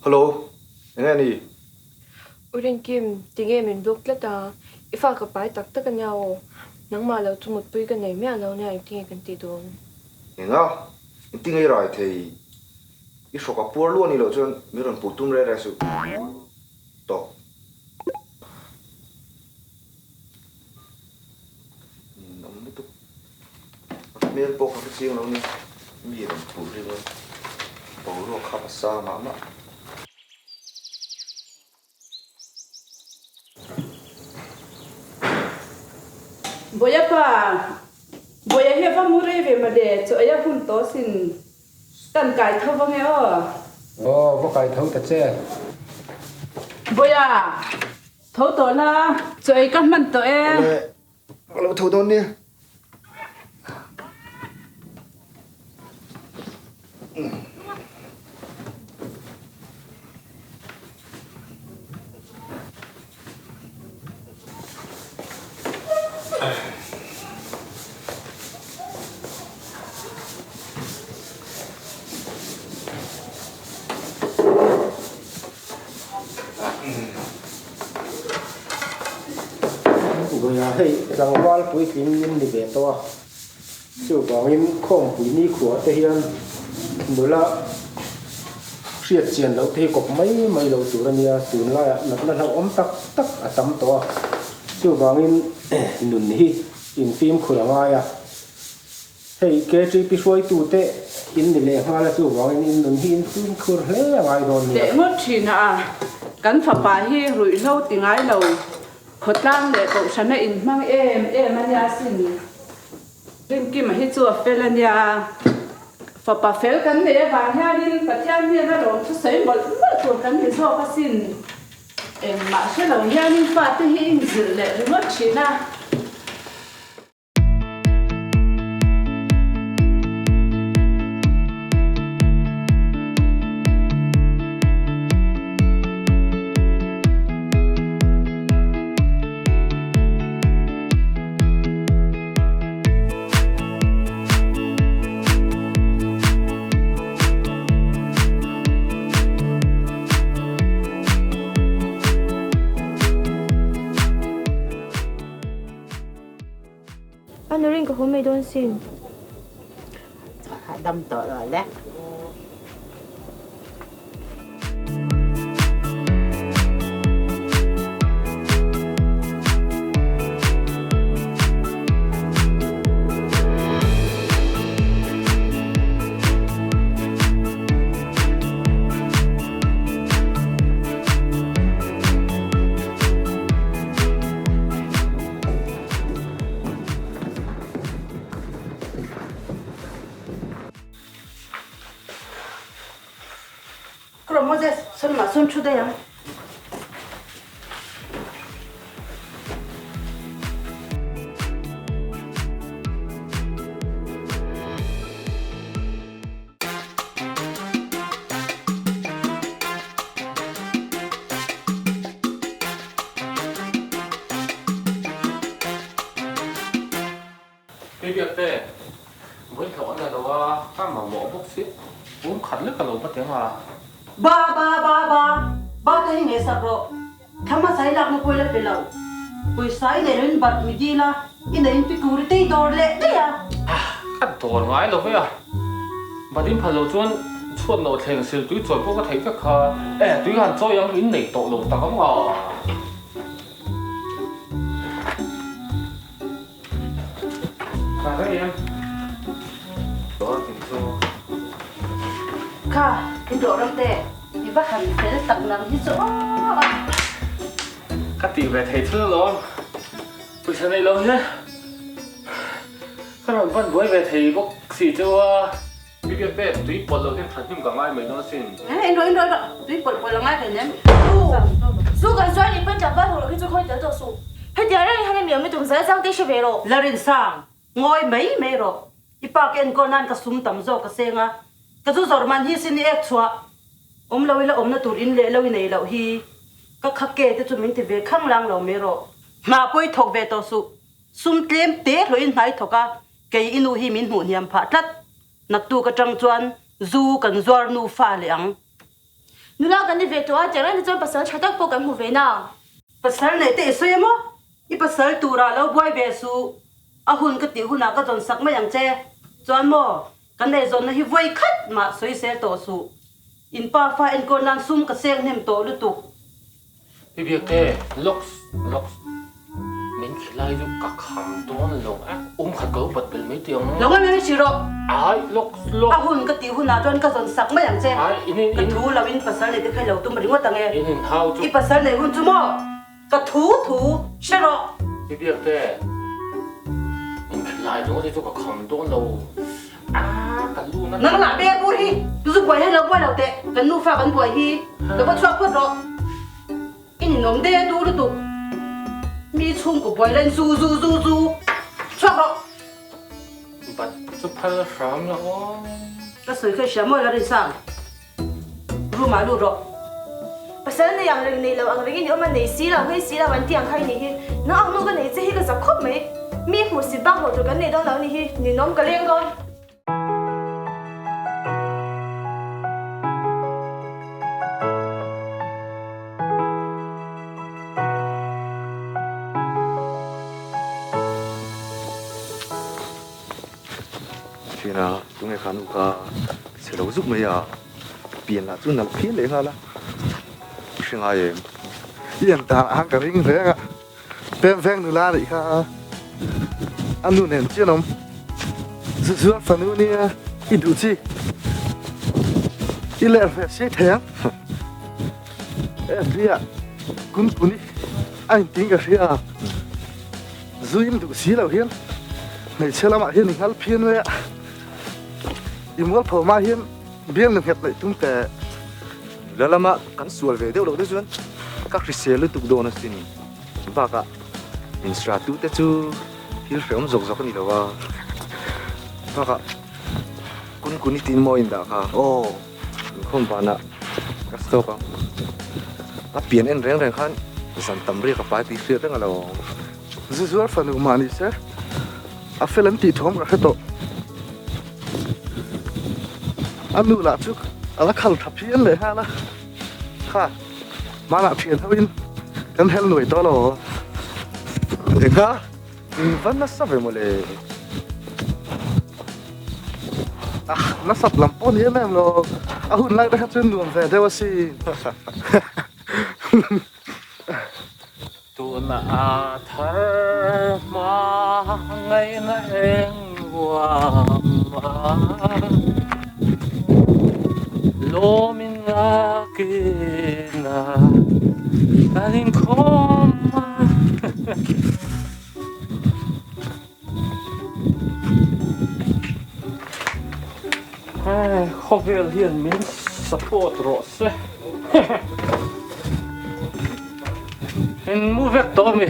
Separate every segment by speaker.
Speaker 1: Hello, enge ni?
Speaker 2: U Rinkim, tinge min block tlat a? I fa ka pai tak tak ania aw. Nangmah lo chu mutpui ka nei miah lo nia engtinge kan tih dawn?
Speaker 1: Enga? Engtinge i rai thei? I hrawk a puar luah ni loh chuan min rawn puh tum reng reng suh. Tawk. Min awm lutuk. A hmel pawh ka hre chiang lo ni. Mi rawn puh ring a, boruak kha a sa mah mah.
Speaker 3: Bawia pa, Bawia hi a va mu rei ve mawle, chaw ei a hun tawh asin. Kan kai tho vang e aw.
Speaker 4: Aw, va kai tho ta che.
Speaker 3: Bawia, tho tawh la, chaw ei ka hman tawh e.
Speaker 1: Awle, ka lo tho dawn nia.
Speaker 4: Vawiah hei tlangval puitling in ni ve tawh a, chuvangin khawmpui nikhua te hian nula hriat chian loh te hi kawp mai mai lo tur a nia, tunlaiah natna hlauhawm tak tak a tam tawh a, chuvangin nun hi infimkhur a ngai a. Hei KTP hruaitute in ni leh nghal a, chuvangin in nun hi in fimkhur hle a ngai dawn nia.
Speaker 3: Teh ngawt thin a, kan fapa hi ruihhlo ti ngai lo, khawtlang leh kohhrana inhmang em em a nia sin. Rinkima hi chu a fel a nia, fapa fel kan nei avang hianin Pathian hnena lawmthusawi mawlh mawlh tur kan ni zawk asin. Engmah hre lo hianin fate hi inzilh leh ringawt thin a.
Speaker 2: A nurin ka haw mai dawn sin.
Speaker 5: Hahdam tawh rawh le.
Speaker 3: Kro Moses, sawn mah sawn thu daih ang.
Speaker 6: Hei biak te, vawi hlawh a la lo a, ka mamawh bawk si, pum khat lek a lo va teng a.
Speaker 3: Ba ba ba ba ba te hi nge sak rawh, thla hmasa hi lakna pawh i la pe lo, pawisa i neih loin bat mi dil a, i neih in pi tur i tei dawr leh daih a.
Speaker 6: Ka dawr ngai lo ve a, bat in phal lo chuan chhuat nawh thleng sil tui chawi pawh ka theih vek kha, e tui han chawi ang in nei tawh lo tak ang a. Ka rei em?
Speaker 1: Dawn tih chu.
Speaker 3: Kha, in dawh ram te, i va han fel tak nang hi chu aw.
Speaker 6: Ka tih ve thei thil alawm, pawisa neih lo hian ka rawn van buai ve thei bawk si chu a. Bibiak te, tui pawlh lo hian thahnem ka ngai mai dawn asin.
Speaker 3: In rawh, in rawh, in rawh, tui pawlh pawlh a ngai hle nem.
Speaker 2: Zu kan zuar ni pawn tlangval ho lo khi chu khawi tel tawh suh. Hetiang reng hian emi awm i tum zel chang te hre ve rawh.
Speaker 3: La Rinsang, ngawi mai mai rawh. I pa ka enkawl nan ka sum tam zawk ka seng a, ka zu zawrh man hi sin i ek chhuah. Awm lo ila awmna tur in leh lo i nei loh hi. Ka kha ke te chu min ti ve khang lang lo mai rawh. Hna pawh i thawk ve tawh suh. Sum tlem te hlawhin hnai thawk a, Kei i nu hi min hmuh hniam phah tlat. Naktuk atang chuan zu kan zuar nu fa leh ang.
Speaker 2: Nula kan ni ve tawh a, tiang reng te chuan pasal tha tak pawh kan hmu ve nang.
Speaker 5: Pasal neih te i sawi emaw? I pasal turah lo buai ve suh. A hun ka tih hunah ka zawn sak mai ang che. Chuan maw, kan eizawnna hi vawi khat mah sawi sel tawh suh. In pa fa enkawl nan sum ka seng hnem tawh lutuk.
Speaker 6: Pi Biakte, Lawks, lawks, min khilai chu ka kham dawn lo a, um khat ka lo bat belh mai tih ang.
Speaker 5: Lo ngawi mai si rawh.
Speaker 6: Ai, lawks, lawks.
Speaker 5: A hun ka tih hunah chuan ka zawn sak mai ang che.
Speaker 6: Ai, in in,
Speaker 5: Ka thu lo in pasal nei te kha i lo tum ringawt ang e.
Speaker 6: In in hau chu.
Speaker 5: I pasal nei hun chu maw? Ka thu thu hre rawh.
Speaker 6: Pi Biakte, min khilai dawn te chu ka kham dawn lo. A, ka lu na.
Speaker 5: Nang lah be bur hi, zu buai hi lo buai lo teh, kan nufa kan buai hi, lo va chhuak phawt rawh. I ninawm de du lutuk, mi chhungkaw buai lain zu zu zu zu, chhuak rawh.
Speaker 6: Bat chu phal hram la aw.
Speaker 5: Ka sawi kha i hria mawi la Rinsang, room ah lut rawh.
Speaker 2: Pasal nei ang reng nei lo ang reng in i awm a, nei si lo, nghei si lo an ti ang kha i nih hi. Nang ang nu ka nei che hi ka zak khawp mai. Mi hmuh si bak hmuh tur kan nei dawn lo a nih hi, ninawm ka leng dawn.
Speaker 1: Thiana, tunge kha nu kha chhe lo zuk mai a, pian lah chu nalh phian leh nghal a, i hre ngai em?
Speaker 7: I en dan ang ka ring reng a, pem veng nula nih kha a nu nen chian awm, zu zuar fanu nia i duh chi, i ler ve si thei ang, FB ah Kunpuni a inting ka hria. Zuim duh si lo hian hmeichhe lamah hian i nghal phian mai a, i mualpho hma hian bial nu nghet neih tum teh.
Speaker 1: Nula lama kan sual ve deuh loh te chuan ka hrisel lutuk dawn asin. Bakah min sra tu te chu thil hrehawm zawk zawk a ni lo a, bakah kun kun i tin maw in dah kha aw inkhawm vanah ka stop ang. A pian en reng reng khan zan tam riak a pai tih hriat reng a lo.
Speaker 7: Zu zuar fanu mah ni se a fel an tih thawm ka hre tawh. A nu lah chu a la khal tha phian leh nghal a, kha hmanah thian ho in kan hel nuai tawh lo.
Speaker 1: Engka in va nasa ve mawle.
Speaker 7: Ah nasat lam pawh ni em em lo, a hun lai te kha chuan nuam ve deuh asin.
Speaker 6: Tuna a thar hma ngaihna eng huam a, lawmin lakin a kan inkhawm a. Khawvel hian min support rawh se. In mu vek tawh ami?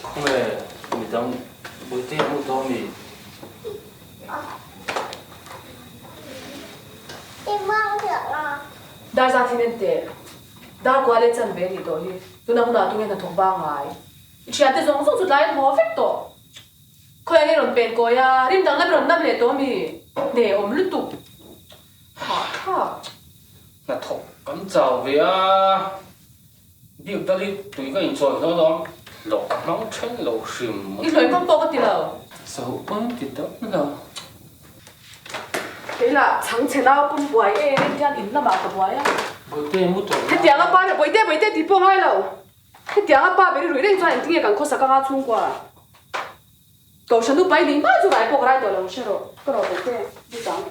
Speaker 6: Khawnge midang Puite a hmuh tawh ami?
Speaker 8: Dar zat hi nen teh. Dar kual leh chan ve a nih tawh hi. Tuna hunah tunge hnathawk bang ngai? I thiante zawng zawng chu tlai an haw vek tawh. Khawi ang i rawn pen kawi a, rim dang lam i rawn nam leh tawh ami? Hne awm lutuk. Hah thlak.
Speaker 6: Hnathawk kan chau ve a, biak dal hi tui ka inchawi hlawh alawm, hlawh ka hmang then lo hrim.
Speaker 8: I hlawih hmang pawh ka ti lo.
Speaker 6: Sahuh pawn ti deuh lo.
Speaker 8: Kei lah chhangchhe nau pawm buai em em hian in lamah ka buai a.
Speaker 6: Bawihte mu tawh la.
Speaker 8: Hetiang a pa ber bawihte bawihte tih pawh ngai lo. Hetiang a pa ber i ruih reng chuan engtinge kan khawsak anga chhungkua. Kohhran upa i nih hma chu rai pawh ka rai tawh lo hre rawh. Ka rawh bawihte lut ang.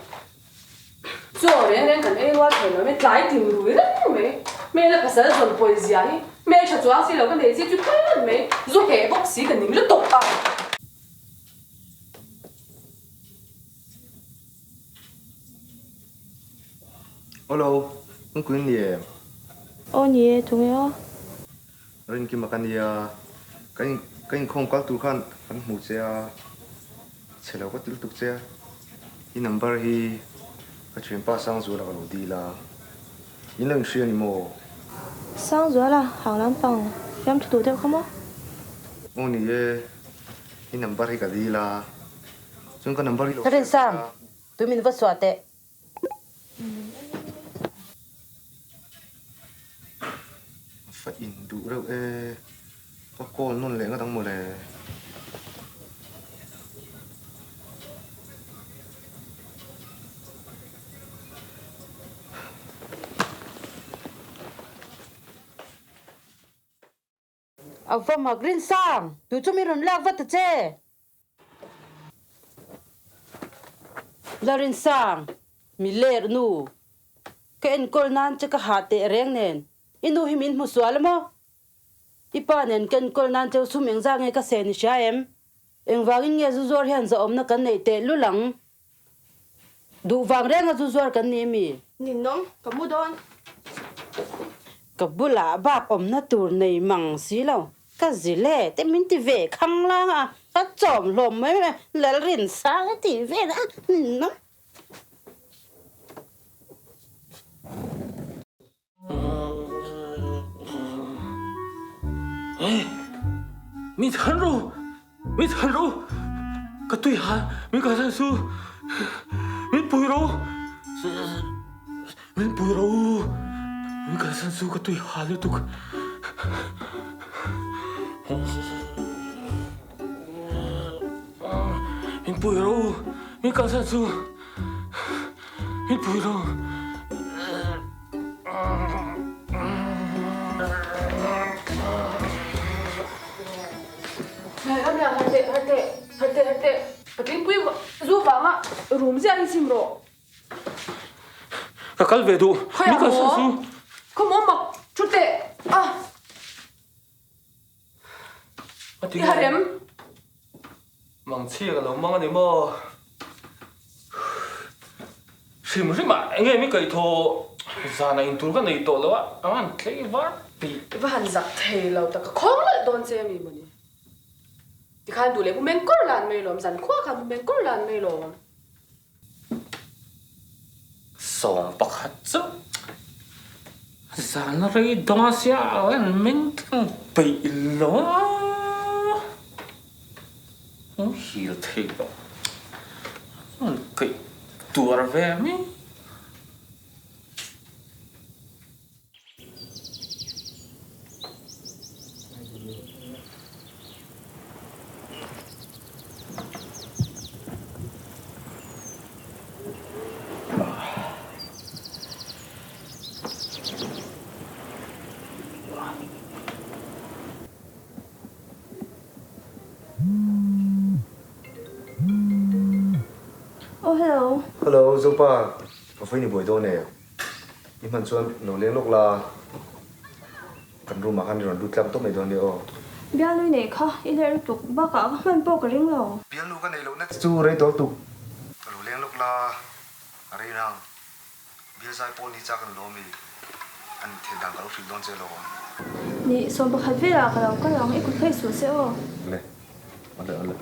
Speaker 8: Chaw reng reng kan ei rual thei lo mai tlai tin rui reng mai. Hmel a pasal zawn pawi zia hi hmeltha chuang si lo ka nei chi chu tlat mai. Zu heh bawk si ka ning lutuk a.
Speaker 1: Hello, Hung Kuin ni em?
Speaker 2: Aw ni e, tunge aw?
Speaker 1: Rinkima ka nia, ka in ka inkhawm kal tur khan kan hmu che a, Chhe lo ka ti lutuk che a, i number hi ka thianpa Sangzuala ka lo dil a, in lo inhria ni maw?
Speaker 2: Sangzuala, hang lampang fiamthu duh deuh kha maw?
Speaker 1: Aw ni e, i number hi ka dil a, chuan ka number hi lo share
Speaker 5: Rinsang,
Speaker 1: ta.
Speaker 5: tui min va suah teh.
Speaker 1: Fa in duh reuh e, ka call nawn leh ngat ang mawle.
Speaker 5: A va mak Rinsang, tu chu min rawn lak vat ta che. La Rinsang, mi ler nu, ka enkawl nan che ka hah teh reng nen, i nu hi min hmu sual a maw? I pa nen ka enkawl nan cheu sum engzah nge ka sen i hria em? Engvangin nge zu zuar hian zahawmna kan neih teh lul ang? Duh vang renga zu zuar kan ni mi?
Speaker 2: Ninawm, ka mu dawn.
Speaker 5: Ka bulah bak awmna tur nei mang si lo. Ka zil e, te min ti ve khang lang a, ka chawm hlawm mai mai, Lalrinsanga ti vel a, ninawm.
Speaker 6: Mi than ru! Mi than ru! Ka tui ha, mi ka san su! Min pui ru! Min pui ru! Mi ka san su ka tui ha lutuk. Min pui ru! Mi ka san su! Min pui ru! Ka kal ve duh. Mi kal san su. Mangchhia ka lo mang a ni maw? Hrim hrim ah enge mi kaihthawh zan ah intur ka nei tawh lo a, a han tlei var tih.
Speaker 8: I va han zak thei lo tak, ka khawng lawih dawn che a mi mawni. Tikhan duh leh pu meng kawr lan mai lawm, zan khua khan pu meng kawr lan mai lawm.
Speaker 6: 11 chu zan rei dawn sia a rawn meng tlang peih lo a, hil thei lo rawn kaih tuar ve mai.
Speaker 2: Oh hello.
Speaker 1: Hello Zopa, ka phone i buai dawn e. I hman chuan lo leng lawk la, kan room ah khan i rawn lut tlang tawp mai dawn nia aw.
Speaker 2: Bialnu i neih kha i ler lutuk bakah ka hman pawh ka ring lo.
Speaker 1: Bialnu ka neih lohna chu rei dawl tuk. Ka lo leng lawk la, a rei rang. Bial zai pawl ni chak an lawm i, an thil dan ka lo hrilh dawn che alawm.
Speaker 2: Nih, 11 velah ka lo kal ang, i kut hlei suh se aw.
Speaker 1: Le, awle awle.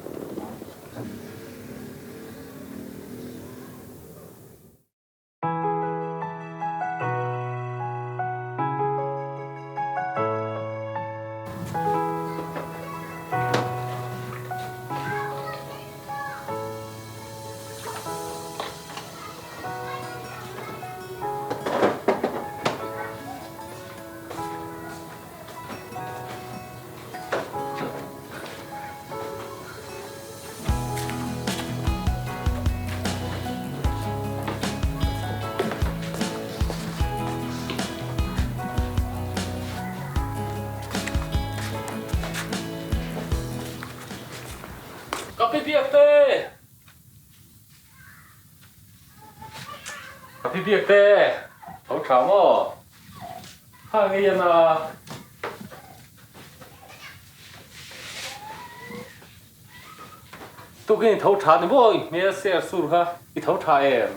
Speaker 6: Ka pi biak te! Ka pi biak te! Tho tha maw? Kha ngei a na. Tukin i tho tha ni maw i hmel ser sur kha i tho tha em?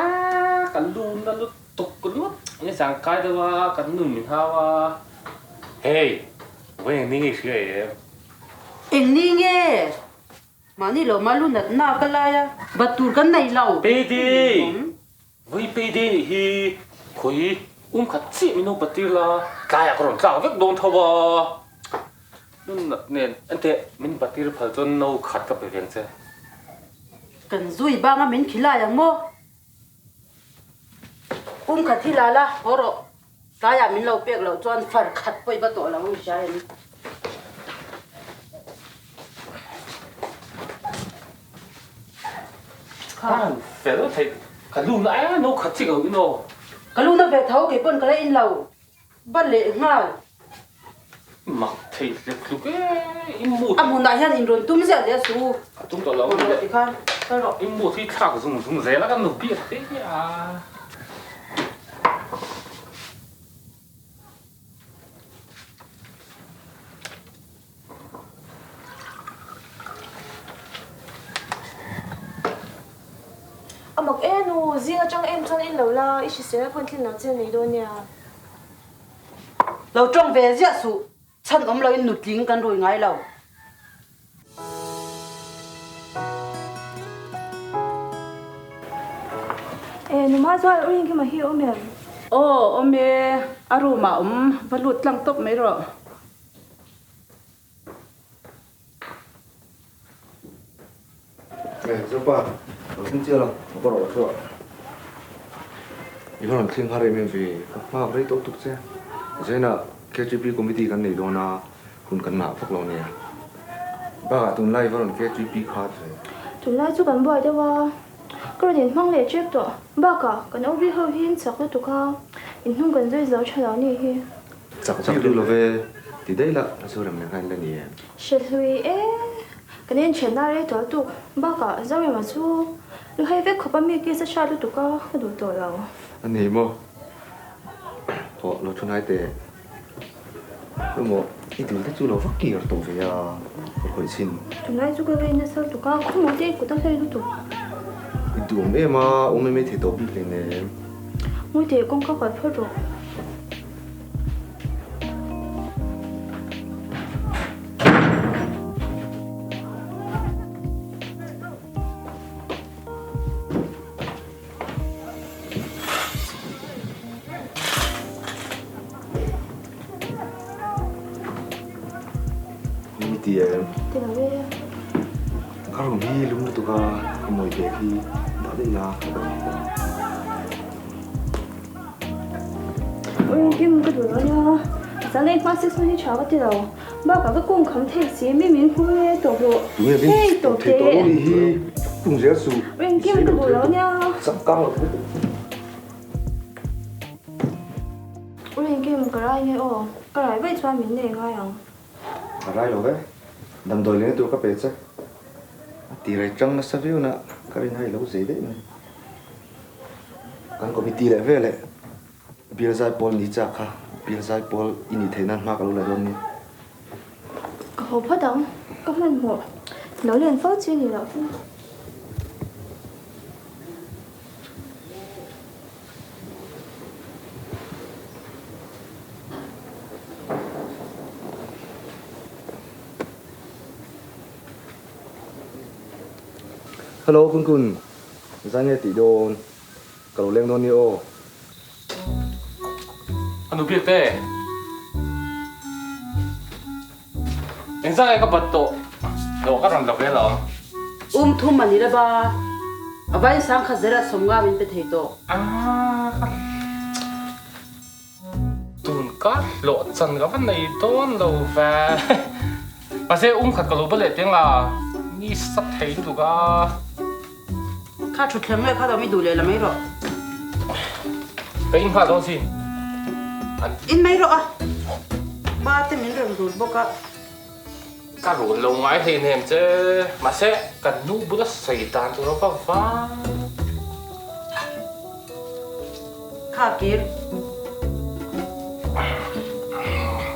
Speaker 6: Aaa ka lu na lutuk ringawt nge zang kai deuh a kan nun min hau a hei vawi eng ni nge i hria em?
Speaker 5: Eng ni nge? Mahni lo mah lu natna ka lai a, bat tur kan nei lo.
Speaker 6: Payday! Vui payday nih hi khawi um khat chiah min lo bat tir la, tlaiah ka rawn tlak vek dawn tho a. Nun nat nen enteh min bat tir phal chuan no khat ka pe ve ang che.
Speaker 5: Kan zui banga min khilai ang maw? Um khat hi la la, haw rawh. Tlaiah min lo pek loh chuan far khat pawh i va tawh lo ang hria em?
Speaker 6: Khan fel thei ka lu na e no khat chik lo in aw.
Speaker 5: Ka lu na ve tho kei pawn ka la in lo ba leh nghal.
Speaker 6: Mak thei hlek hluk e i mood.
Speaker 5: A hmunah hian in rawn tum ziah zel su.
Speaker 6: A tum tawh lo ang
Speaker 5: le. Tikhan kal rawh.
Speaker 6: I mood hi thlak zung zung zel a kan nu biak te hi a.
Speaker 2: A mak e nu, zing atang em chuan en lo la, i hrisel a pawn thlin lo che nei dawn nia.
Speaker 5: Lo tawng ve ziah suh, chhan awm loin nutling kan rui ngai lo.
Speaker 2: E, numa chuan u Rinkima hi awm em?
Speaker 3: Aw, awm e, a room ah awm, va lut tlang tawp mai rawh.
Speaker 1: E, Zopa, lo thleng chial a, ka va rawh thu a. I va rawn thleng har em em ve, ka nghak rei tawh tuk che. Zainah KTP committee kan nei dawn a, hun kan ngah vak lo nia. Bakah tunlai i va rawn KTP khat ve.
Speaker 2: Tunlai chu kan buai deuh a, ka rawn inhmang leh tep tawh. Bakah kan OB ho hi in chak lutuk a, inhnung kan zui zo tha lo ni hi.
Speaker 1: Chak chak duh lo ve, ti daih la, a chu rem leh nghain la ni em?
Speaker 2: Hre hlui e, kan inthenna rei tawh lutuk. Bakah Zorema chu lu hei vek khawp a mi case a hriat lutuk a, ka duh tawh lo.
Speaker 1: A ni maw? Hawh, lo thu hnai teh. Emaw, i dil te chu lo va kir tawh ve a, ka khawih chhin.
Speaker 2: Tunlai chu ka vei nasa lutuk a, khawmaw te i kut a hlei lutuk.
Speaker 1: I duhawm em a, awm em ei thei tawh bik hleinem.
Speaker 2: Ngawi teh, kawngka kalh phawt rawh.
Speaker 1: Ni ti em?
Speaker 2: Ti lo e.
Speaker 1: Ka room hi lung lutuk a, ka mawi bag hi dah daih la ka dawn hi.
Speaker 2: Ui kim ka duh lo nia. Zan ei hma six hi tha ka ti lo. Bakah ka kung kham thei si mi min hmu nge tawp rawh.
Speaker 1: Tunge min
Speaker 2: Hei tawp
Speaker 1: thei tawh lo
Speaker 2: teh.
Speaker 1: ni hi. Tung zel suh.
Speaker 2: Ring kim ka duh lo nia.
Speaker 1: Changkang lo thei.
Speaker 2: Ring kim ka rai nge aw. Ka rai vaih chuan min nei ngai ang.
Speaker 1: Ka rai lo ve. Damdawi lehna tur ka pe che. A ti rei tang nasa viau na ka rin hai lo zei daih mai. Kan committee leh veleh Bial zai pawl ni chak kha bial zai pawl i nih theih nan hma ka lo la dawn nia.
Speaker 2: Ka haw phawt ang, ka hmanhmawh lo len fo chi ni loh chu.
Speaker 1: Hello Kun Kun, zai nge tih dawn? Ka lo leng dawn ni aw.
Speaker 6: A nu biak te. Engzah nge ka bat tawh loh ka rawn la ve lo.
Speaker 5: Um thum a ni la ba. A vain sang kha zela sawm nga min pe thei tawh.
Speaker 6: Tun ka hlawh chan ka va nei dawn lo ve. Mahse um khat ka lo ba leh teng a, ni sat thei lutuk a.
Speaker 5: Kha thutthleng leh kha lo mi duh leh la mai rawh.
Speaker 6: Ka in nghal dawn si.
Speaker 5: In mai rawh a. Pa te min rawn rul bawk a.
Speaker 6: Ka rul lo ngai hleinem che. Mahse kan nu bula sawi dan tur a va vang.
Speaker 5: Kha kir.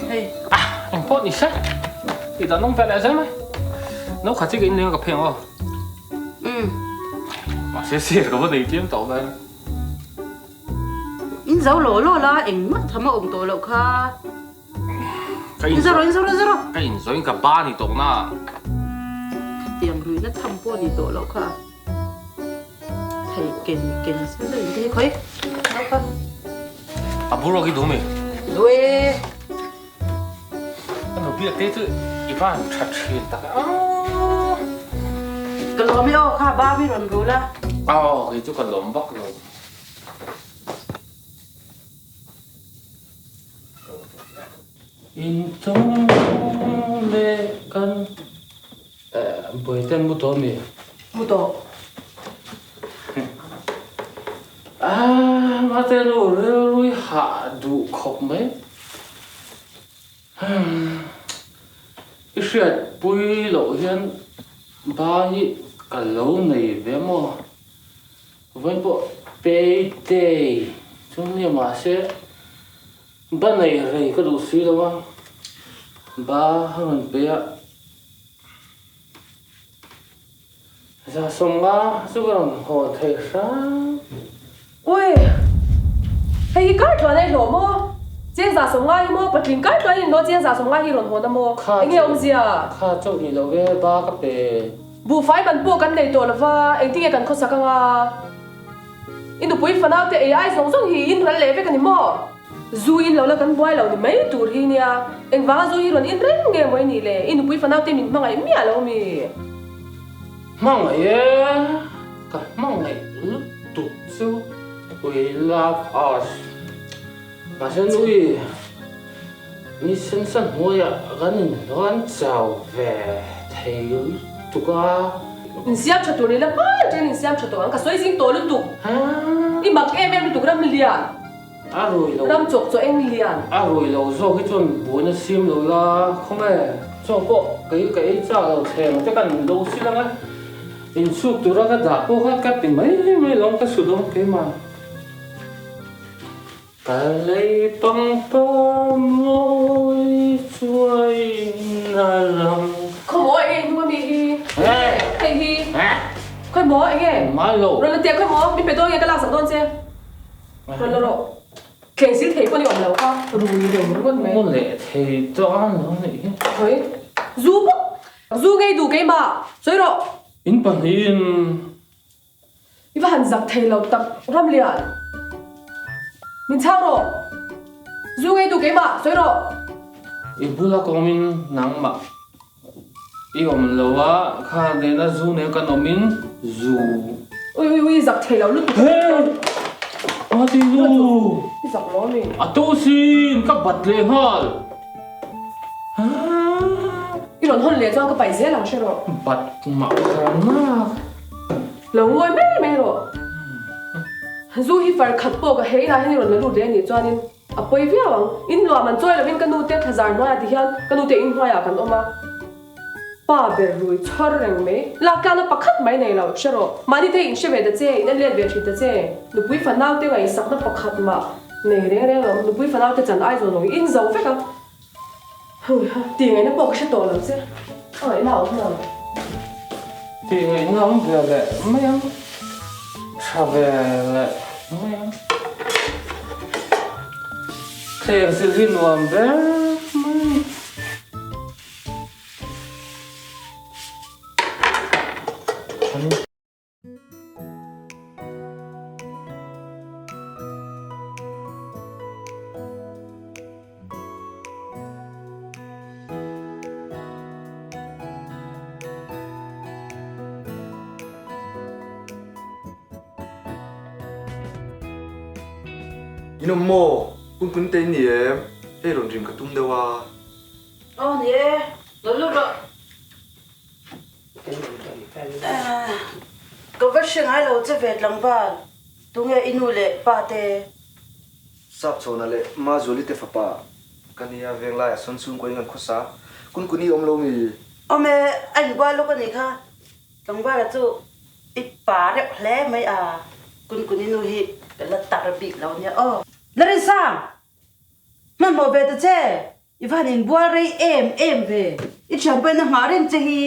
Speaker 5: Hei.
Speaker 6: Ah, eng pawh ni se. Ti dan awm ve leh zel mai. No khat chi ka in leng a ka pheng aw.
Speaker 5: Umm.
Speaker 6: Mahse sir ka va nei tlem tawh mai.
Speaker 5: In zo law law la engmah tham a awm tawh loh kha.
Speaker 6: Ka in
Speaker 5: zo rawh in zo rawh in zo rawh.
Speaker 6: Ka in zo in ka ba ni tawh na.
Speaker 5: Khatiang ruihna tham pawh ni tawh loh kha thei ken ken zet zet in te hi khawi no kha.
Speaker 6: A bur awk i duh mi?
Speaker 5: Duh e.
Speaker 6: Ka nu biak te chu i van tha thin tak a.
Speaker 5: Ka lawm e aw kha ba mi rawn rul a.
Speaker 6: Aw kei chu ka lawm vak lo. In chung leh kan buaiten mu tawh mi?
Speaker 8: Mu tawh.
Speaker 6: Ah mate nu rilrui hah duh khawp mai. I hriatpui loh hian ba hi ka lo nei ve maw? Vawiin pawh payday chu nia mahse ba nei rei ka duh si lo a, ba a rawn pe a, 150 chu ka rawn haw thei hram.
Speaker 8: Ui! Hei hi kar tluan a i hlawh maw? Cheng 150 hi maw? Patling kar tluan in maw cheng 150 hi rawn hawn a maw? Enge awmzia?
Speaker 6: Kha chauh ni lo e, ba ka pe.
Speaker 8: Buhfai man pawh kan nei tawh lova, engtinge kan khawsak anga? I nupui fanau te ei ai zawng zawng hi in ral leh vek a ni maw? Zu in lo la kan buai lo ni mai tur hi nia, engvanga zu hi rawn in reng nge maw i nih le? I nupui fanau te min hmangaih miah lo mi?
Speaker 6: Hmangaih e, ka hmangaih lutuk chu we love us. Mahse nui ni sensa hnuaiah kan inhnuan chau ve thei lutuk a.
Speaker 8: Insiam tha tur ni la hmai ṭen insiam tha tawh ang ka sawi zing tawh lutuk. I mak em em lutuk ram lian.
Speaker 6: A rui lo.
Speaker 8: Ram chawk chaw eng lian.
Speaker 6: A rui lo zawk hi chuan buaina siam lo la khawnge chaw pawh kei ka ei chak lo thleng te kan lo sil ang e. Insuk tura ka dah pawh kha ka ti mai mai lo ka su dawn keimah. Ka lei pangpar mawi chuai a lang.
Speaker 8: Khaw maw enge i hnung ami hi? Hei hi. Khawi maw enge?
Speaker 6: Ngai lo.
Speaker 8: Rawn la teh khawi maw? Min pe dawn nge ka laksak dawn che. Rawn la rawh. Thleng sil thei pawh ni awm lo kha rui reng ringawt mai.
Speaker 6: Mu leh thei dawn lo nih hi.
Speaker 8: Khawi? Zu bawk. Zu ngei duh keimah. Sawi rawh.
Speaker 6: In pahnihin.
Speaker 8: I va han zak thei lo tak Ramlian. Min chhang rawh. Zu ngei duh keimah, sawi rawh.
Speaker 6: I bula kawmin nangmah i awm lo a, kha nena zu nen kan awmin zu.
Speaker 8: Ui ui ui zak thei lo lutuk.
Speaker 6: Hey! A ti nu.
Speaker 8: I zak lo ami?
Speaker 6: A to sin, ka bat leh nghal.
Speaker 8: I rawn hawn leh chuan ka paih zel ang hre rawh.
Speaker 6: Bat mah kha
Speaker 8: Lo ngawi mai mai rawh. Zu hi far khat pawh ka hei inah hian i rawn la lut leh anih chuanin a pawi viau ang. In luah man chawi lovin ka nu te thlazar hnuaiah ti hian ka nu te in hnuaiah kan awm a. Pa ber rui chhawr reng mai. Laktlana pakhat mai nei lo hre rawh. Mahni te in hre ve ta che, in en let ve thin ta che. Nupui fanau te ngaihsakna pakhat mah nei reng reng lo. Nupui fanau te chan ai zawn zawng in zo vek a. Hui ha, tih ngaihna pawh ka hre tawh lo che. A ngaihna a awm lo.
Speaker 6: Tih ngaihna a awm ve leh mai ang. Tha ve leh mai ang. Thleng zil hi nuam ber mai.
Speaker 1: In awm maw? Kun kun te in ni em? Hei rawn rim ka tum deuh a.
Speaker 5: Aw ni e, lo lut rawh. Ka va hre ngai lo che ve tlangval, tunge i nu leh pa te?
Speaker 1: Sap chhawna leh Mazuali te fapa ka nia, venglaiah sawn chhungkaw in kan khawsa, kun kuni awm lo mi?
Speaker 5: Awm e, a inbual lawk a nih kha, tlangvala chu i pa reuh hle mai a, kun kuni nu hi ka la tar bik lo nia aw. Larissa! Hmanhmawh ve ta che, i va han inbual rei em em ve, i thian pawhin a nghah reng che hi.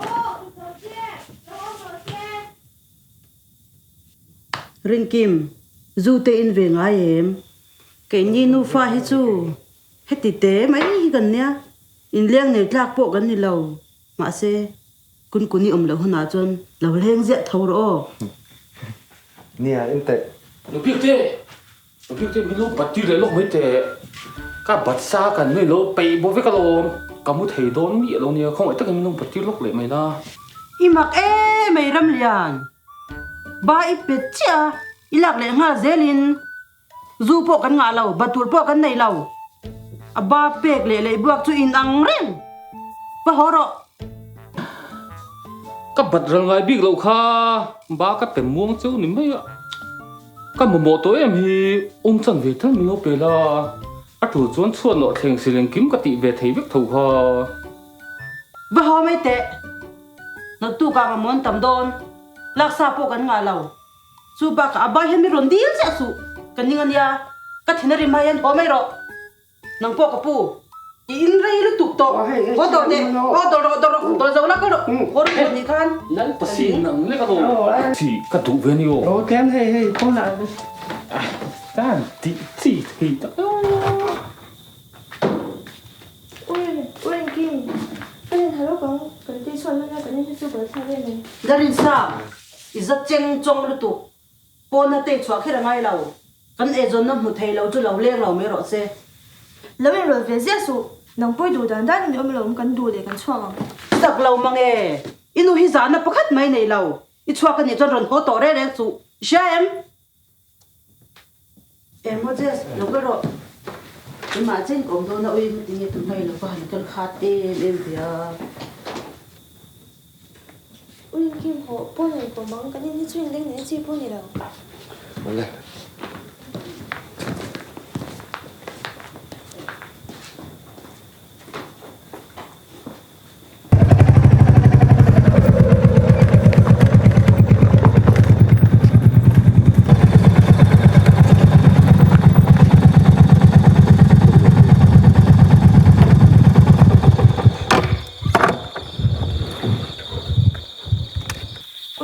Speaker 2: Aw, ka zo che, lo awm rawh se.
Speaker 5: Rinkim, zu te in ve ngai em? Keini nufa hi chu heti te mai hi kan nia, inleng nei tlak pawh kan ni lo, mahse. Kunkun i awm loh hunah chuan lo leng ziah tho rawh aw.
Speaker 1: Nia, en teh.
Speaker 6: Nupiakte! Nupiakte min lo bat tir leh lawk mai teh. Ka bat sa kan nui lo peih bawk vek alawm. Ka mu thei dawn miah lo nia, khawngaih takin min lo bat tir lawk leh mai la.
Speaker 5: I mak em mai Ramlian. Ba i pet chiah a, i lak leh nghal zelin zu pawh kan ngah lo, bat tur pawh kan nei lo. A ba pek leh leihbuak chu in ang reng. Va haw rawh.
Speaker 6: Ka bat ral ngai bik loh kha, ba ka pe muang cheu ni mai a. Ka mamawh tawh em hi, awm chan ve tal min lo pe la, a tul chuan chhuat nawh thleng si lengkim ka tih ve thei vek tho kha.
Speaker 5: Va haw mai teh, naktuk ah mamawh an tam dawn, laksa pawh kan ngah lo. Chu bakah a bai hian mi rawn dil chiah suh, ka ning a nia, ka thin a rim hai hian haw mai rawh. Nang pawh ka pu, i in rei lutuk tawh. Haw tawh teh, haw dawr rawh, dawr rawh, dawr zo la kal rawh, haw rawh rawh nih khan.
Speaker 6: Lal pasi nang lek a lo. Chi ka duh ve ni aw.
Speaker 9: Aw tlem hei hei pawn ah.
Speaker 6: Tan tih chi thei tak e aw.
Speaker 2: Ui, ui engkim, ka rin halo kang kan tih chhuan hman a kan in hi chu bal thlak em em.
Speaker 5: Darin sa, i za cheng chawng lutuk. Pawna te chhuah kher a ngai lo. Kan eizawnna hmu thei lo chu lo leng lo mai rawh se.
Speaker 2: Lo inrawlh ve ziah suh. Nang pawi duh dan dan in awm lo awm kan duh leh kan chhuak ang.
Speaker 5: Chak lo mang e. I nu hi zahna pakhat mai nei lo. I chhuak a nih chuan rawn haw tawh reng reng suh. I hria em? Eng maw Jess, lo kal rawh. Keimah chen ka awm dawn a ui hmutin nge tunhma i lo va han kal khat em em ve a.
Speaker 2: U Inkim haw pawn rawn kawm ang, kan in hi chu inleng nei chi pawh a ni lo.
Speaker 1: Awle.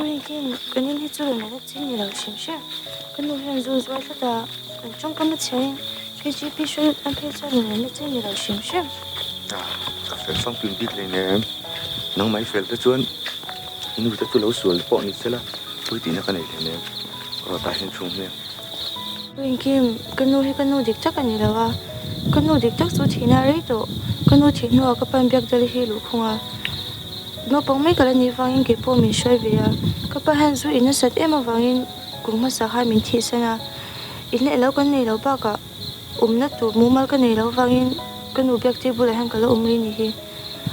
Speaker 2: Ui kan in hi chu rawn la chin ni lo hrim hrim. Ka nu hian zu zuai tlat a, kan tawngkam a chhiain KGP hruai lut an phei chuan rawn la chin ni lo hrim hrim.
Speaker 1: Ka fel famkim bik hlei nen nangmah i fel te chuan i nu te chu lo sual pawh ni sela pui tihna ka nei hlei nen rawt ah hian chhung hmel.
Speaker 2: U Inkim, ka nu hi ka nu dik tak a ni lo a, ka nu dik tak chu thihna a rei tawh. Ka nu thih hnuah ka pan biak dal hi luhkhung a, naupang mai ka la nih vangin kei pawh min hruai ve a. Ka pa hian zu in nasat em avangin kum hmasa khan min thihsan a, in leh lo kan nei lo bakah awmna tur mumal ka nei lo vangin ka nu biak tir bulah hian ka la awm rih ni hi.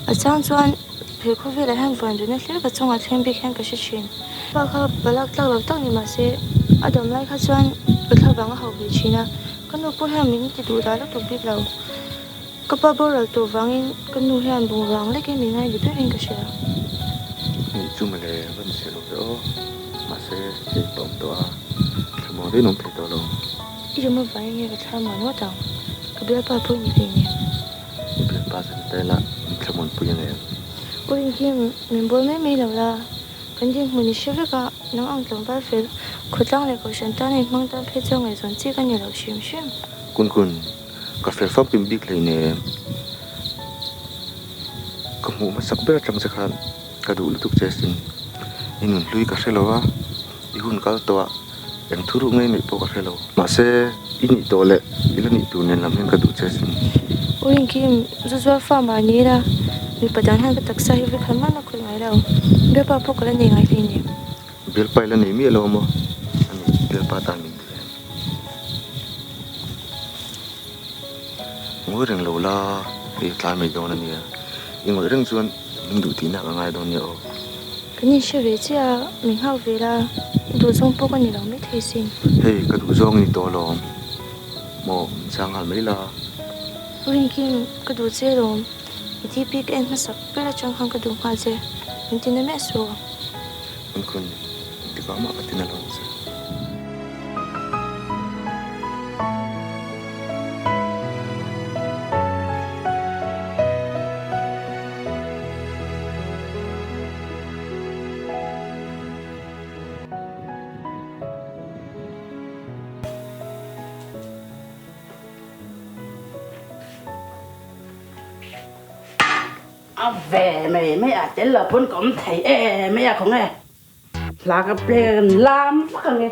Speaker 2: A chang chuan he khawvelah hian vanduhna hlir ka chungah thleng bik hian ka hre thin. Pa kha palak tlak lo tak ni mah se a dam lai kha chuan ka thla vang a hauh ve thin a, ka nu pawh hian min ti duh dah lutuk bik lo. Ka pa boral tawh vangin ka nu hian bungrua ang lekin min ngaih ni berin ka hria.
Speaker 1: Nih chu mawle va ni se lo ve aw, mahse hei ka awm tawh a, thlamuang daih in awm thei tawh lo.
Speaker 2: I rim avangin nge ka thla muan ngawt ang, ka bialpa pawh i ni hlei nen.
Speaker 1: I bialpa chu ni ta ila min thlamuan pui ang em?
Speaker 2: U Rinkim, min bawl mai mai lo la, kan dinhmun i hre vek a, nang ang tlangval fel, khawtlang leh kohhran tana i hmang tan phei chuan ngaihzawn chi ka ni lo hrim hrim.
Speaker 1: Kun kun, ka fel famkim bik hlei nen ka hmuh hmasak ber atang che khan ka duh lutuk che asin. I nun hlui ka hre lo a, i hun kal tawh a, eng thu ruh ngei neih pawh ka hre lo. Mahse, i nih tawh leh i la nih tur nen lam hian ka duh che asin.
Speaker 2: U Inkim, zu zuar fa mah ni ila, mipa dang hian ka taksa hi vekhan man a khawih ngai lo. Bialpa pawh ka la nei ngai hlei nen.
Speaker 1: Bialpa i la nei miah lo a maw? A ni, bialpa tan min duh em? Ngawi reng lo la, hei tlai mai dawn a nia. I ngawih reng chuan min duh tihna ka ngai dawn nia aw.
Speaker 2: Kan inhre ve chiah a, min nghak ve la, i duh zawng pawh ka ni lo mai thei sin.
Speaker 1: Hei, ka duh zawng i ni tawh alawm. Maw, min chang nghal mai la.
Speaker 2: Rinkim, ka duh che alawm. I DP ka en hmasak ber atang khan ka duh nghal che. Min ti na miah suh.
Speaker 1: Kun kun, engtikah mah ka ti na lo ang che.
Speaker 5: A ve mai mai a tel lo pawn ka awm thei e mai a khawnge hla ka play a kan lam vak ange.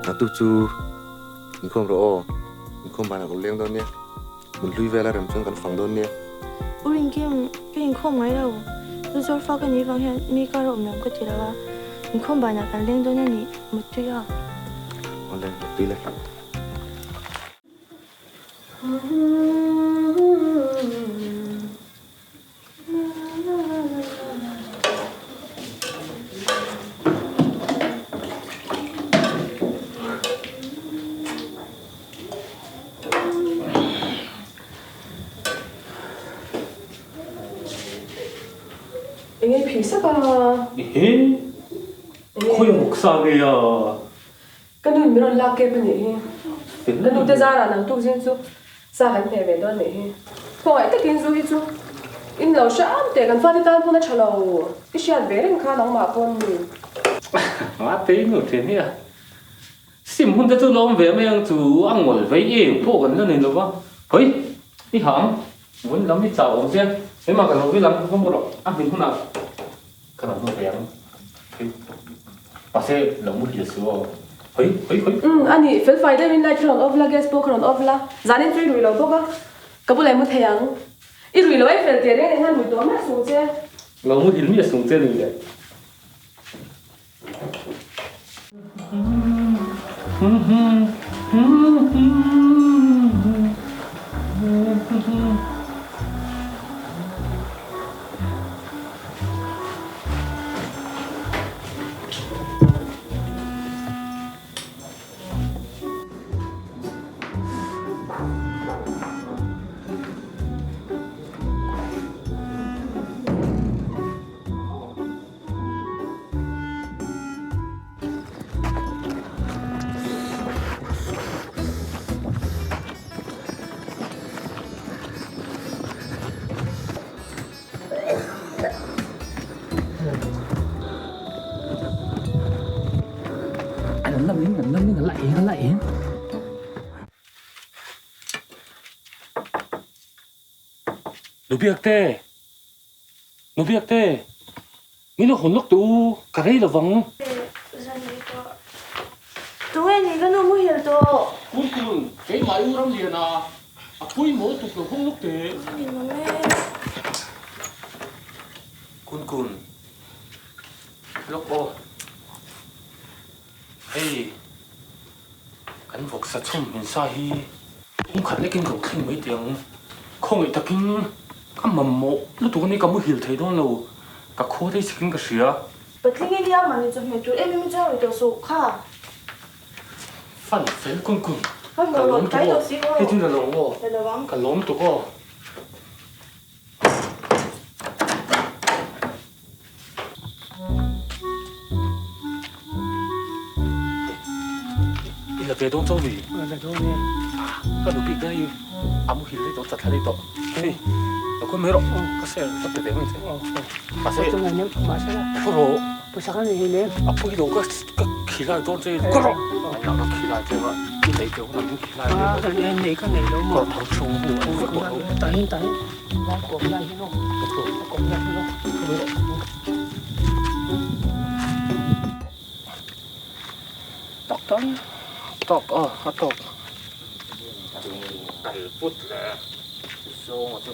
Speaker 1: Naktuk chu inkhawm rawh aw, inkhawm banah ka lo leng dawn nia, hmun hlui vela rem chuan kan fang dawn nia.
Speaker 2: U Rinkim, ka inkhawm ngai lo, zu zawr fa ka nih vang hian mi kar a awm lo ka ti lo a, inkhawm banah kan leng dawn a nih, muttui a.
Speaker 1: Awle, muttui le.
Speaker 8: Enge phih sak a?
Speaker 6: Ehe, khawi mawk sa nge a?
Speaker 8: Ka nu in min rawn lak kep a nih hi. Ka nu te zarah nang tuk zing chu sa kan hmeh ve dawn nih hi. Khawngaih takin zu hi chu in lo hram teh kan fate tan pawn a tha lo. I hriat ve reng kha nangmah pawn mi.
Speaker 6: Mate i nu then hi a sim hun te chu lawm ve mai ang chu a ngawl vei em pawh kan la nei lova. Hawi i hang vun lam i chau awm che keimah ka lo vil ang ka mu rawh a hmin hunah Ka lo hmu ve ang. Hei. Mahse lo mu hil su aw. Hoi hoi hoi.
Speaker 8: Umm a ni, fel fai deuhin light hi rawn off la, gas pawh kha rawn off la. Zanin chu i rui lo bawk a, ka bulah i mu thei ang. I rui lo ei fel teh reng reng hian rui tawh miah sung che.
Speaker 6: Lo mu hil miah sung che ni le. Nubiakte! Nubiakte! Min lo hawn lawk teh u, ka rei lo vang.
Speaker 2: Tunge ni ka nu muhil tawh.
Speaker 6: Kun kun, keimah i u Ramliana, a pawimawh tuk lo hawng lawk teh. Kun kun, lawk aw. Hei, kan vawksa chhum min sa hi kum khat lekin ka lo thleng mai teh ang. Khawngaih takin ka mamawh lutuk a ni, ka muhil thei dawn lo, ka khaw thei sikin ka hria.
Speaker 2: Patling i nia mahni chawhmeh tur em em i chuang rih tawh suh kha.
Speaker 6: Fan fel kun kun, ka lawm tuk aw, hei chu na lo ang aw, ka lawm tuk aw. I la ve dawn chauh mi?
Speaker 4: La dawn e.
Speaker 6: Ka nu bik daih a muhil daih tawh, chatthla daih tawh. Hei, lo khawi mai rawh, ka share ka pe ve mai che. Mahse, ka rawh.
Speaker 4: Pawisa ka nei hle.
Speaker 6: A pawi lo, ka khilai dawn che, ka rawh. Ka khilai che a, i nei teuh hunah min khilai ve mai.
Speaker 4: Nei ka nei lo maw?
Speaker 6: Ka rawh thang hu a ni vek tawh lo.
Speaker 4: Tahin, tahin. Lai kawm lai hi lo. Kawm lai hi lo.
Speaker 6: Tawk tawk tawk aw a tawk kal put le zawng a chu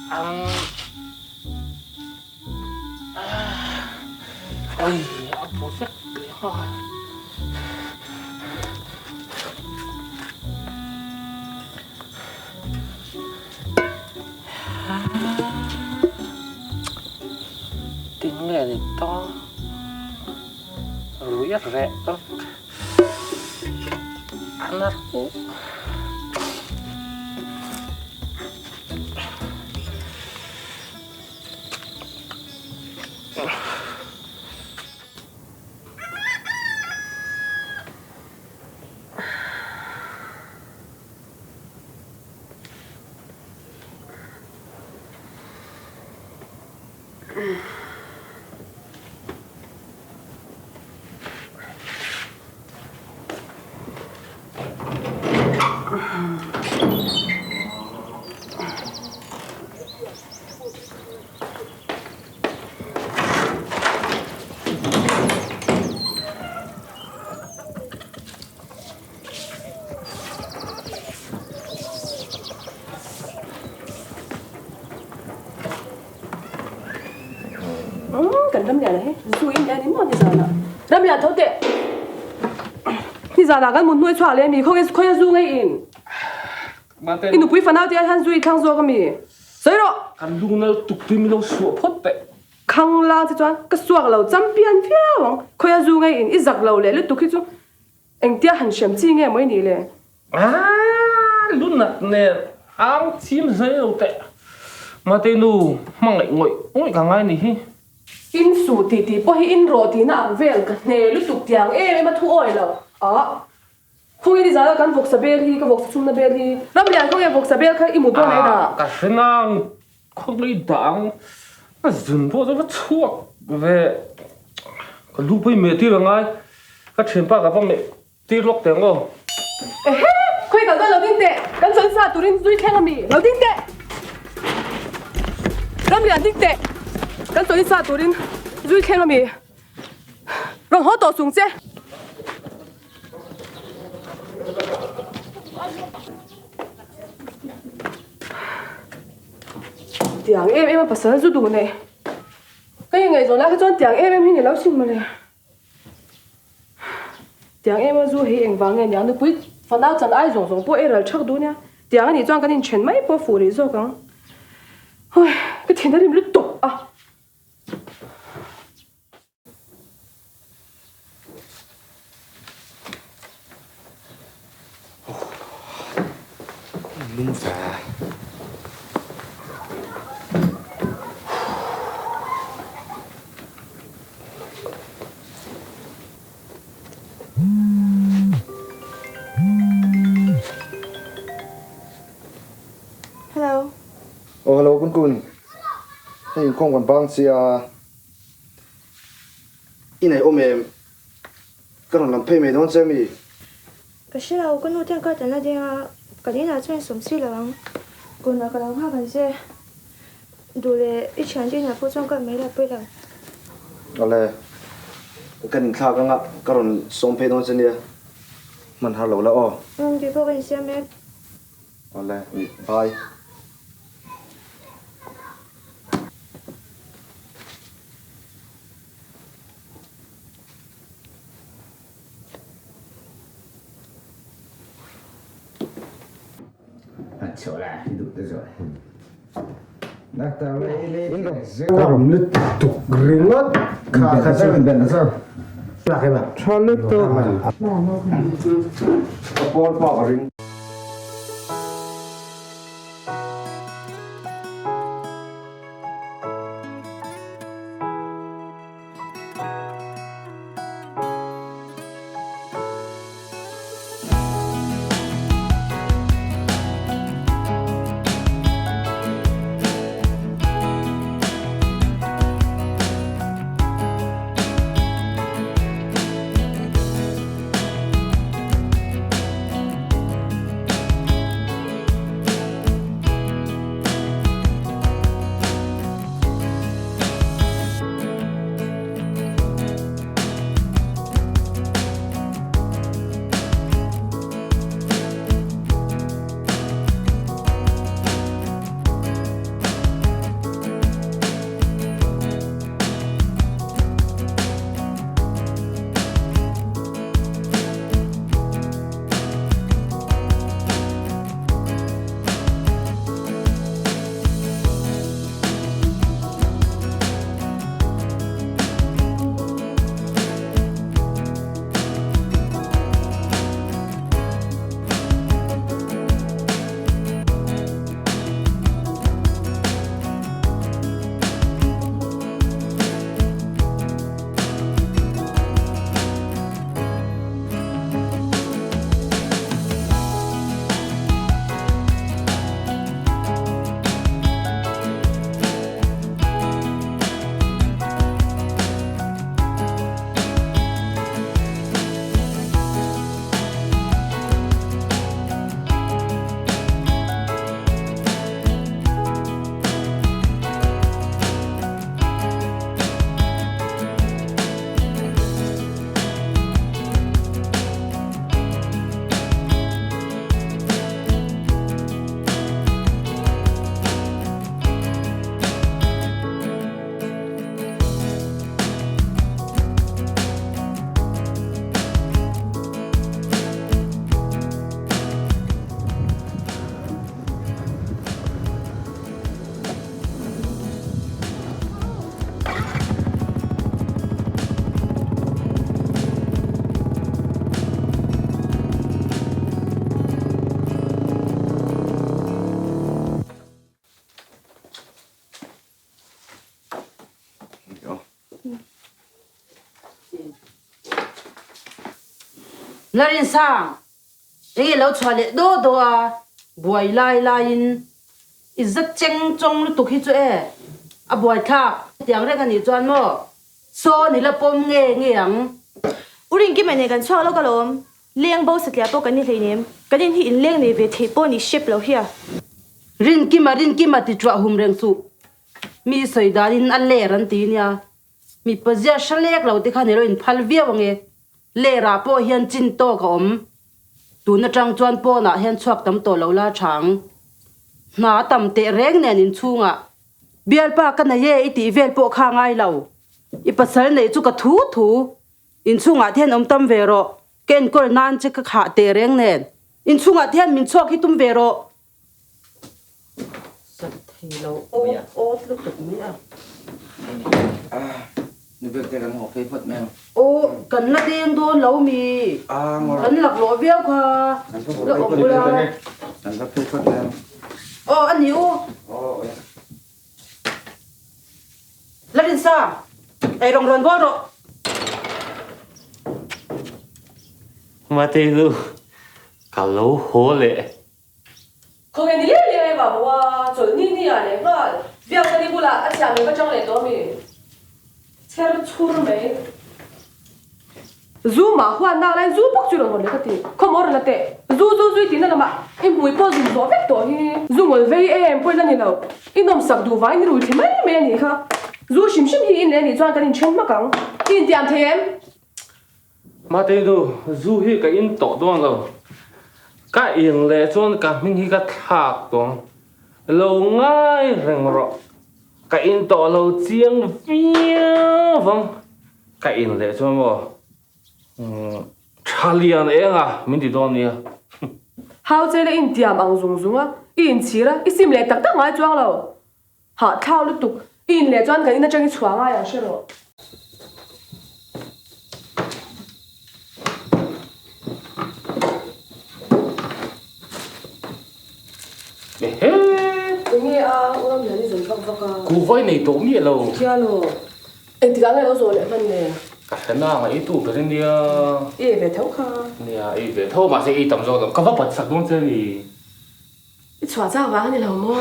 Speaker 6: ang Oi a bu vek leh nghal. Tinge ni ta rui a reh vek a na reuh.
Speaker 8: Kan Ramlian a hi zu in hian in maw nizan ah Ramlian tho teh nizan ah kan mut hnuai chhuak leh ami khawnge khawi a zu ngei in i nupui fanau te ah hian zu i thlang zawk ami sawi rawh.
Speaker 6: Kan lungnal tuk tui min lo suah phawt teh.
Speaker 8: Khang lang che chuan ka suak lo champion viau ang khawi a zu ngei in i zak lo leh lutuk hi chu Engtia han hrem chi nge maw i nih le?
Speaker 6: Aaa lunat nen ang chim hlei lo teh. Mate nu hmangaih ngawih ngawih ka ngai nih hi.
Speaker 8: In suh tih tih pawh hi in rawh tihna ang vel ka hne lutuk tiang em em a thu awi lo. Ah. Khawnge ni zana kan vawksa bel hi ka vawksa chhumna bel hi. Ramlian khawnge vawksa bel kha i mut dawn ei dah.
Speaker 6: Ah ka hre nang khawnge dah ang a zun pawh chu va chhuak ve ka lu pawh i meh tir angai ka thianpa ka va meh tir lawk teh ang aw.
Speaker 8: Ehe! Khawi kal dawn lo ding teh! Kan sawn sa turin zui thleng a mi? Lo ding teh! Ramlian ding teh! Kan sawn sa turin zui thleng a mi? Rawn haw tawh chung che! Tiang em em a pasal zu duh nei. Ka ingaihzawn lai kha chuan tiang em em hi ni lo sin mawle. Tiang em a zu hei engvang nge nia nupui fanau chan ai zawng zawng pawh ei ral thak duh nia. Tiang anih chuan kan inthen mai pawh fuh rih zawk ang. Hoi ka thin a rim lutuk a.
Speaker 1: Lum ve.
Speaker 2: Hello.
Speaker 1: Oh hello Kun Kun. Hei inkhawm kan bang sia. I nei awm em? Ka rawn lam phei mai dawn che mi?
Speaker 2: Ka hre lo, ka nu ten ka tan a ding a, kan inah chuan sawm si lo ang. Kawnah ka lo nghak ang che. Duh leh i thiante inah pawh chuan kal mai la pawi lo.
Speaker 1: Awle, kan inthlak anga ka rawn sawm phei dawn che nia. Hman har lo la aw.
Speaker 2: Umm, kei pawh ka insiam mek.
Speaker 1: Awle, bye.
Speaker 5: Larinsang, enge lo chhuah leh daw daw a, buai lai laiin i za cheng chawng lutuk hi chu e, a buaithlak tiang reng a nih chuan maw sawn i la pawm nge nge ang.
Speaker 2: U Rinkima nen kan chhuak lawk alawm, leng bo satliah pawh kan ni hleinem, kan in hi inleng nei ve theih pawh ni hrep lo hi a.
Speaker 5: Rinkima Rinkima ti chuah hum reng suh, mi sawi danin a ler an ti nia, Mipa zia hre lek lo te khan i lo inphal viau ange. Lerah pawh hian chin tawk a awm. Tun atang chuan pawnah hian chhuak tam tawh lo la tha ang. Hna a tam teh reng nen inchhungah bialpa ka nei e i tih vel pawh kha ngai lo. I pasal neih chu ka thu thu. Inchhungah te hian awm tam ve rawh. Ka enkawl nan che ka khah teh reng nen. Inchhungah te hian min chhuak hi tum ve rawh. Sat thei lo awt awt lutuk mai a.
Speaker 9: Nubek te kan haw phei phawt mai ang.
Speaker 5: Aw kan la deng dawn lo mi. Kan laklawh viau kha. La awm ula.
Speaker 9: Kan la phei phawt mai ang.
Speaker 5: Aw a ni u. La rinsa ei rawn rawn bawl rawh.
Speaker 6: Mate nu ka lo haw leh.
Speaker 8: Khawnge ni leh leh va bo a, chawlh ni ni ah leh nghal Biakdali bulah a thiam in ka chang leh tawh a mi chher chhur mai. Zu mah huan nak lai zu bawk chu rawn hawn leh ka ti, khaw maw rawn la teh, zu zu zui tihna lamah i hmui pawh zun zawh vek tawh hi. Zu ngawl vei em pawhin a ni lo, i nawmsak duh vangin i rui thli mai mai a nih kha. Zu hrim hrim hi in leh a nih chuan kan inṭhen hmak ang, i intiam thei em?
Speaker 6: Mate nu, zu hi ka in tawh dawn lo. Ka in leh chuan ka hming hi ka thlak tawh ang. Lo ngai reng rawh. Ka in tawh lo chiang viau vang. Ka in leh chuan maw tha lian eng a min ti dawn nia.
Speaker 8: Hau che la intiam ang zung zung a, i inchhir a, i sim leh tak tak ngai chuang lo. Hahthlak lutuk, i in leh chuan kan in atang i chhuah ngai ang hre rawh.
Speaker 6: Ehe!
Speaker 8: Enge a u Ramlian i zawn vak vak a?
Speaker 6: Ku vai nei tawh miah lo.
Speaker 8: Tia lo. Engtikah nge lo zawh leh hman le?
Speaker 6: Ka hre na ang a ei tu ber ania.
Speaker 8: I ei ve tho kha.
Speaker 6: Nia, ei ve tho mahse ei tam zawk lo. Ka va bat sak dawn che a ni.
Speaker 8: I chhuah chak vang a ni lo maw?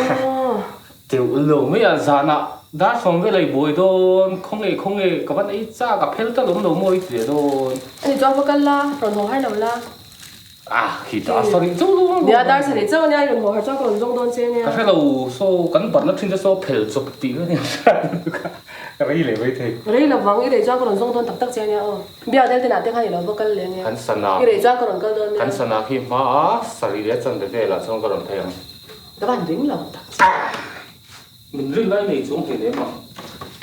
Speaker 6: Teuh lo mai a, zanah dar sawm vel a i buai dawn, khawnge khawnge ka van ei chak a phel tal awm lo maw i ti leh dawn.
Speaker 8: Ani chuan va kal la, rawn haw har lo la.
Speaker 6: Ah, khi dar sarih chauh lo ang.
Speaker 8: Nia, dar sarih chauh ania i rawn haw har chuan ka rawn zawng dawn che ania.
Speaker 6: Ka hre lo, saw kan batna thin te saw phel chawp tih ka nia rei leh mai thei.
Speaker 8: Rei lo vang, i rei chuan ka rawn zawng dawn tak tak che ania aw. Biak del tenah te khan i lo va kal leh ania.
Speaker 6: Kan sana.
Speaker 8: I rei chuan ka rawn kal dawn nia.
Speaker 6: Kan sana khi hma a sarih leh chan velah chuan ka rawn thei ang.
Speaker 8: Ka van ring lo tak che.
Speaker 6: Min rin lai nei chuang thei lem ang.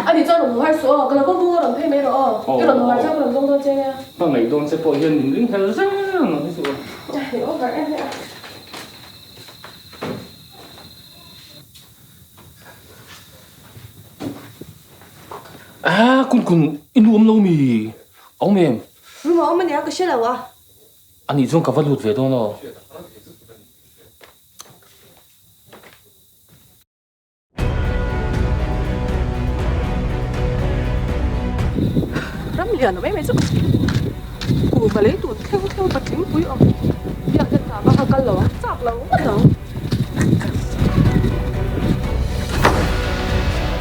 Speaker 8: A nih chuan rawn hmu har suh aw, ka lo va bung a rawn phei mai rawh aw. I rawn hmu har chuan ka rawn zawng dawn che nia.
Speaker 6: Ka ngaih dawn che pawh hian min ring hel zel ang hi chu.
Speaker 8: I over em em a.
Speaker 6: Ah, kun kun i nuam lo mi? Awm em?
Speaker 2: Room a awm ania ka hre lo a.
Speaker 6: A nih chuan ka va lut ve dawn aw.
Speaker 8: Ram lian awm em em chu kuhva lei tun thleng thleng patling pui awm biak hian hna bak a kal lo ang chak lo ngawt ang.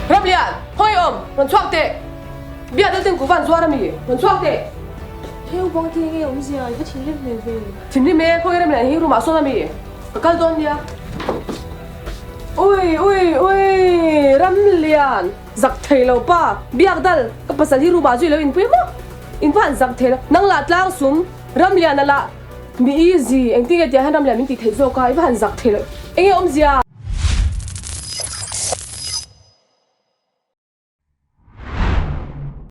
Speaker 8: Ramlian, hawi awm, rawn chhuak teh. Biak deuh ten kuhva an zuar a mi, rawn chhuak teh.
Speaker 2: Heu bawng te nge awmzia, i va thinrim hmel ve.
Speaker 8: Thinrim e, khawi Ramlian hi room ah sawn a mi, ka kal dawn nia. Ui ui ui, Ramlian, zak thei lo pa, biak dal, ka pasal hi room ah zui lo inpui maw? In va han zak thei lo, nang lah tlang sum, Ramlian a lah. Mi easy, engtin nge tiah hian Ramlian min tih theih zawk a, i va han zak thei loh. Enge awmzia?